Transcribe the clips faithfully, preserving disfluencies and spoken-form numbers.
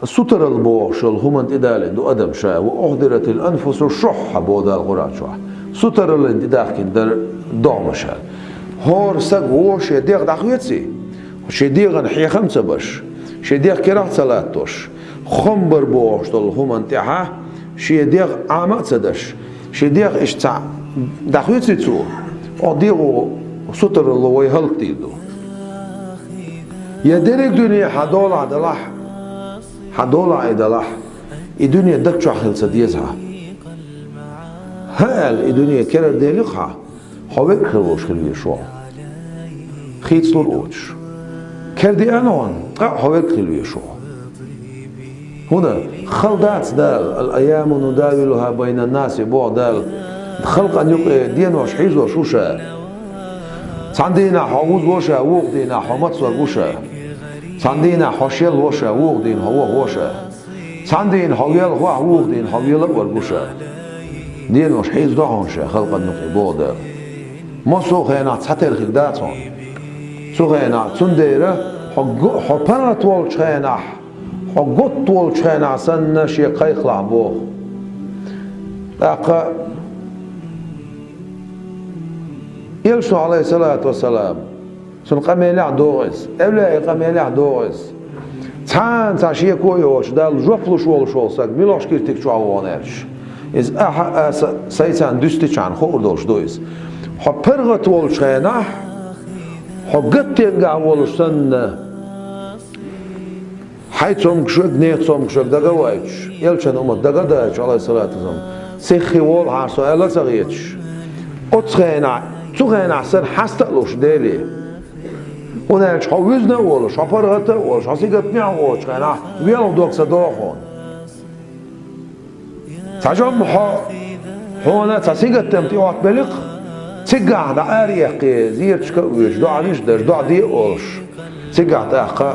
Сутаралла бохуш йолу хӀуманна тӀедалийна ду адам ша, «ва ухдиратил анфусу шухха», боху Дала Къуръан чохь. Сутараллина тӀедахкина дара догӀмаш. ХӀора сага вон шен дегӀ дӀахоьций, шен дегӀана хьехам а ца беш, шен дегӀ керахь а ца латтош, хам бар бохуш долу хӀуманна тӀехь шен дегӀ Ӏама а ца деш, шен дегӀ иштта цхьаъ дӀахоьций цо, оцу дегӀо сутаралло вай хӀаллакдийр ду. Я дерриг дуьне хьан долахь далахь, хьан долахь и далахь, и дуьне даг чохь хила ца деза хьан. ХӀан аьлла, и дуьне керара делира хьан, хьо верг хила волуш хила везаш ву хьо. Хийцалур оцуш. Кера деана хьуна, ткъа а хьо верг хила везаш ву хьо. ХӀунда хала дац Дала, «Ал-айяму нудавилуха байнан-наси», боху Дала, халкъана юкъе денош хьийзош ву ша. Цхьана дийнахь хьо вуза ву ша, вукху дийнахь хьо мацварг ву ша. Цхьана дийнахь хьо шел ву ша, вукху дийнахь хьо воху ву ша. Цхьана дийнахь хьо велха вахь, вукху дийнахь хьо вела а верг ву ша. Денош хьийзадо хьуна ша халкъана юкъе, боху Дала. Массо а хенахь цхьатерра хир дац хьуна. Цу хенахь, цундела хьо го-, хьо паргӀат волчу хенахь, хьо готта волчу хенахь санна шен кхайкхалахь боху. ТӀаккха Элчано, Ӏалайхиссалату вассалам, цуьнан къамелехь догӀу иза, эвлаяийн къамелехь догӀу иза. Цхьана цхьа шеко а йоцуш, Далла жоп луш волуш волу саг муьлхачу киртиг чохь ву хьуна аьлча, иза ахьа а аса сайцарна дуьстичхьана хуур долуш ду иза. Хьо паргӀат волчу хенахь, хьо гаттенгахь волуш санна, хьайн цомгуш верг, нехан цомгуш верг дага а вайтуш, Элчанан уммат дага а даьлча, Ӏалайхиссалату вассалам, сиххе волу хьан со аьлла а ца хеташ, оцу хенахь, цу хенахь санна хьаста а луш Деле. ХӀунда аьлча хьо вуьзна а волуш, хьо паргӀат а волуш, хьо сингаттамехь а воцучу хенахь, велха дог ца догӀу хьуна. Цхьа жамма хьо, хьуна цхьа сингаттам тӀеоттабелира, цигахь дӀа араэккхий, зерачка а воьдуш, доӀанаш а деш, доӀа де а олуш, цигахь тӀаккха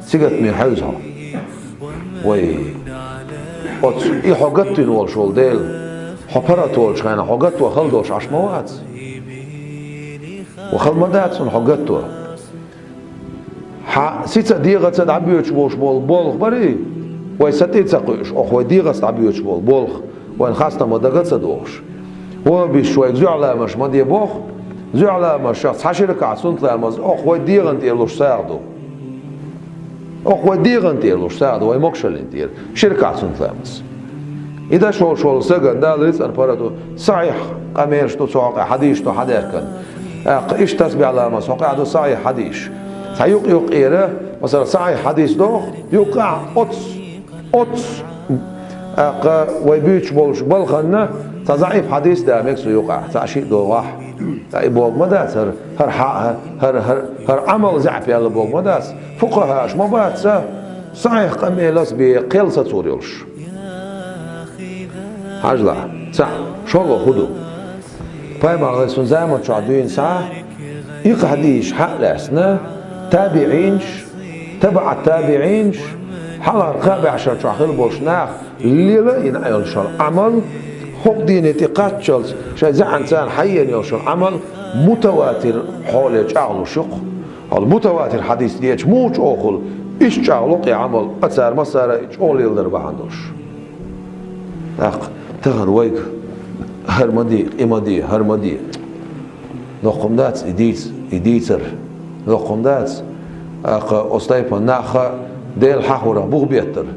сингаттаме хьевза хьо. Вай, оцу и хьо гатдина волуш волу Дела, хьо паргӀат волчу хенахь хьо гатто хала долуш Ӏаш ма вац? Ва хала ма дац хьуна хьо гатто? Хьан сица а, дегӀаца а дӀабоьдуш болуш болу болх барий, вай са тӀе а ца кхуьуш, оха вай дегӀаца дӀабоьдуш болу болх вайна хастам ма дага а ца догӀуш. Вон бисчу вайга зуьхьа ламазаш ма де боху, зуьхьа ламазашах цхьа ши ракаӀат суннат ламаз оха вай дегӀан тӀера луш сагӀа ду. Оха вай дегӀан тӀера луш сагӀа ду, вай могушаллин тӀера, ши ракаӀат суннат ламаз. И даш волуш волу сагана Дала рицкъан пара ду, сахьихь къамелаш ду цу хьокъехь, хьадисаш ду хьадаьхкина. ТӀаккха иштта тасбихь ламаз хьокъехь ду сахьихь хьадисаш. Цхьа юкъ-юкъера, масала, сахьихь хьадис доху, юкъахь оцу, оцу, тӀаккха вай буьйцуш болчу балханна цхьа заӀиф хьадис да мега цу юкъахь, цхьа шиъ догӀахь. Ткъа и боху ма дац, хӀара, хӀара хьа-, хӀара, хӀара, хӀара Ӏамал заьӀап яьлла боху ма дац. Фукъахаша ма бац, сахьихь къамелаца бен кхел сацор йолуш. Хьажал, цхьаъ, шолгӀа хӀун ду? Пайхамар, Ӏалайхиссалам, заман чохь дуьйна схьа, икха хьадисаш хьа а лаьцна, табиӀинаш, табаӀат-табиӀинаш, хьалхара кхаа бӀешар чохь хилла болуш нах лела а йина йолуш йолу Ӏамал, хӀокху дийне тӀе кхаччалц шайн зӀаьнца царна хьаеана йолуш йолу Ӏамал мутаватир хьоле чӀагӀлуш ю-кх. Хьал мутаватир хьадис дечу муха чӀогӀа хуьлу, иштта чӀагӀло-кх и Ӏамал, а цара массара а чӀогӀа леладар бахьана долуш. ТӀаккха тахана вайга хӀара ма де, и ма де, хӀара ма де. Доккха хӀума дац и дийца-, и дийцар. Доккха хӀума дац. ТӀаккха оцу тайпана нах а Дела хьахорах бух беттара.